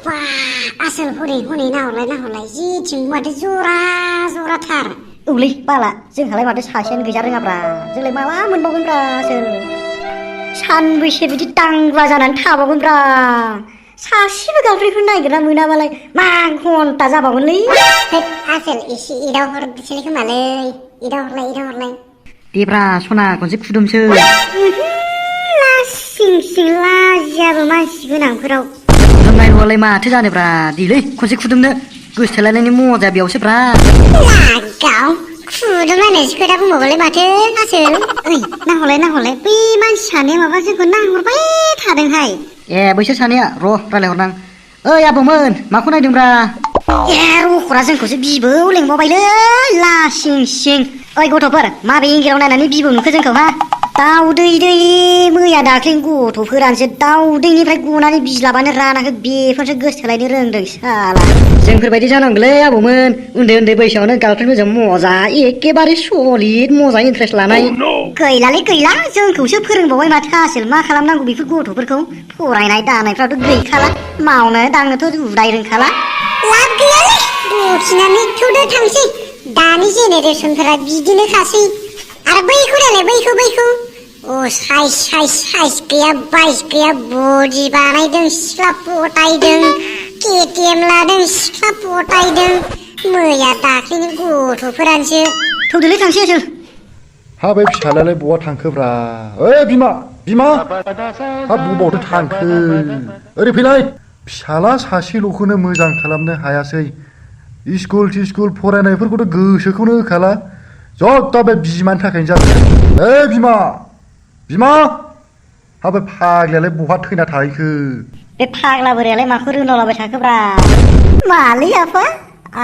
बा आसोल हरै हनै नाहरलाय जिथिं माथो जराथार औलै बाला जोंहालाय माथो सासेयानो गैजा रोङाब्रा जोंलाय माला मोनबावगोनब्रा आसोल सानबैसे बिदि दांग्ला जानानै थाबावगोनब्रा सासेबो गार्लफ्रेन्डखौ नागिरना मोनाबालाय मा घन्टा जाबावगोनलै आसोल एसे एदावहर बिसोरनि खोमालै एदावहरलाय देब्रा सना खनसे खुदुमसै लासिं लाजियाबो मानसि गोनांफोराव खुदुमनाय नङालाय माथो जानोब्रा देलै खनसे खुदुमनो गोसोथोलायनायनि मजा बेयावसोब्रा लागाव खुदुमलायनायसो खोथा बुंबावबालाय माथो आसोल ओइ नाहरलाय बै मानसि सानैया माबा जोंखौ नाहरबाय थादोंहाय ए बैसोर सानैया र' रायलायहरनां ओइ आबौमोन माखौ नायदोंब्रा ए रखरा जोंखौसो बिबौ लेंबावबायलै लासिं ओइ गथ'फोर माबे एंगेलाव नायनानै बिबौ नुखो जोंखौ हा दाउदै मैया दाख्लै गथ'फोरानोसो दाउदैनिफ्राय गनानै बिज्लाबानो रानाखै बेफोरसो गोसोथोलायनो रोंदों साला जोंफोरबायदि जानांगौलै आबौमोन उन्दै बैसोआवनो गार्लफ्रेन्डफोरजों मजा एखेबारे सलिड मजा इन्ट्रेस्ट लानाय गैला जोंखौसो फोरोंबावबाय माथो आसोल मा खालामनांगौ बेफोर गथ'फोरखौ फरायनाय दानायफ्राथ' गैखाला मावनो दांनोथ' उदाय रोंखाला लाब गैयालै दखिनानै थुदो थांसै दानि जेनेरेसनफोरा बिदिनो खासै आरो बैखौ नायलाय बैखौ अ साइज गैया बाइस गैया बडि बानायदों सिख्ला पटायदों केटिएम लादों सिख्ला पटायदों मैया दाख्लैनि गथ'फोरानोसो थौदोलै थांसै आसोल हा बै फिसालायालाय बहा थांखोब्रा ओइ बिमा हा बबावथो थांखो ओरै फैलाय फिसाला सासेल'खौनो मोजां खालामनो हायासै स्कुल फरायनायफोरखौथ' गोसोखौनो होखाला ज'थ' बे बिमानि थाखायनो जादों ओइ बिमा हा बे फाग्लायालाय बहा थैना थाहैखो बे फाग्ला बोरायालाय माखौ रोंदावलाबाय थाखोब्रा मालै आफा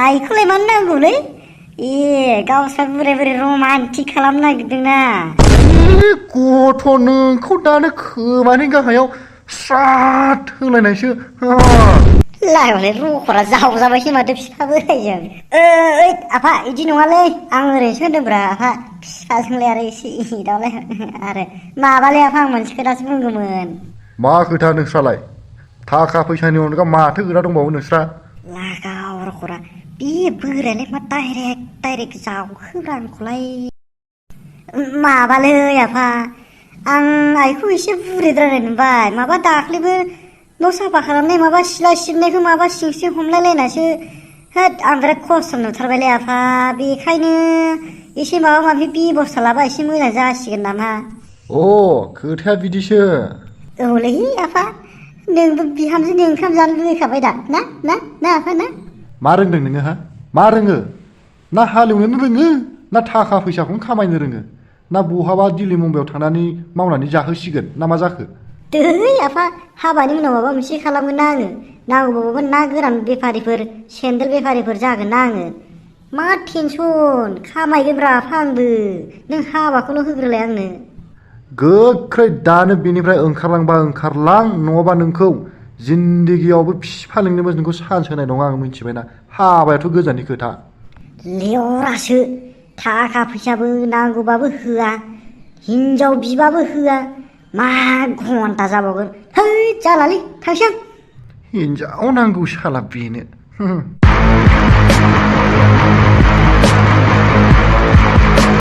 आइखौलाय मानो नांगौलै ए गावस्रा बोराय रमान्टिक खालामनो नागिरदोंना गथ' नोंखौ दानो खोमानि गाहायाव स्राद होलायनायसो लायबालाय रखरा जावजाबायसो माथो बिफा बोरायजों ओइ आफा इदि नङालै आं ओरैनोसो होनदोंब्रा आफा फिफाजोंलाय आरो एसे एदावलाय आरो माबालै आफा आं मोनसे खोथासो बुंगौमोन मा खोथा नोंस्रालाय थाखा फैसानि अनगा माथो खोथा दंबावो नोंस्रा लागाव रखरा बे बोरायालाय मा डाइरेक्ट जावखोब्रा आंखौलाय माबालै आफा आं आइखौ एसे बुरिद्रायनाय नुबाय माबा दाख्लैबो न' साफा खालामनाय माबा सिला सिबनायखौ माबा सिं हमलायलायनासो होद आं बिराद खस्थ' नुथारबायलै आफा बेखायनो एसे माबा माबि बेबस्था लाबा एसे मोजां जासिगोन नामा अ खोथाया बिदिसो औलै आफा नोंबो बिहामजोनि ओंखाम जानो लुगैखाबाय दा ना आफा ना मा रोंदों नोङो हा मा रोङो ना हालेवनोनो रोङो ना थाखा फैसाखौनो खामायनो रोङो ना बहाबा दिल्ली मुम्बाइआव थांनानै मावनानै जाहोसिगोन ना मा जाखो दै आफा हाबानि उनाव माबा मोनसे खालामगोन ना आङो नांगौबाबो ना गोरान बेफारिफोर सेन्देल बेफारिफोर जागोन ना आङो मा टेनसन खामायगोनब्रा आफा आंबो नों हाबाखौल' होग्रोलाय आंनो गोख्रै दानो बेनिफ्राय ओंखारलांबा ओंखारलां नङाबा नोंखौ जिन्दगियावबो फिफा लिंनोबो नोंखौ चान्स होनाय नङा आं मिथिबायना हाबायाथ' गोजाननि खोथा लेवरासो थाखा फैसाबो नांगौबाबो होआ हिनजाव बिबाबो होआ मा घन्टा जाबावगोन है जालालै थांसै आं हिनजाव नांगौ साला बेनो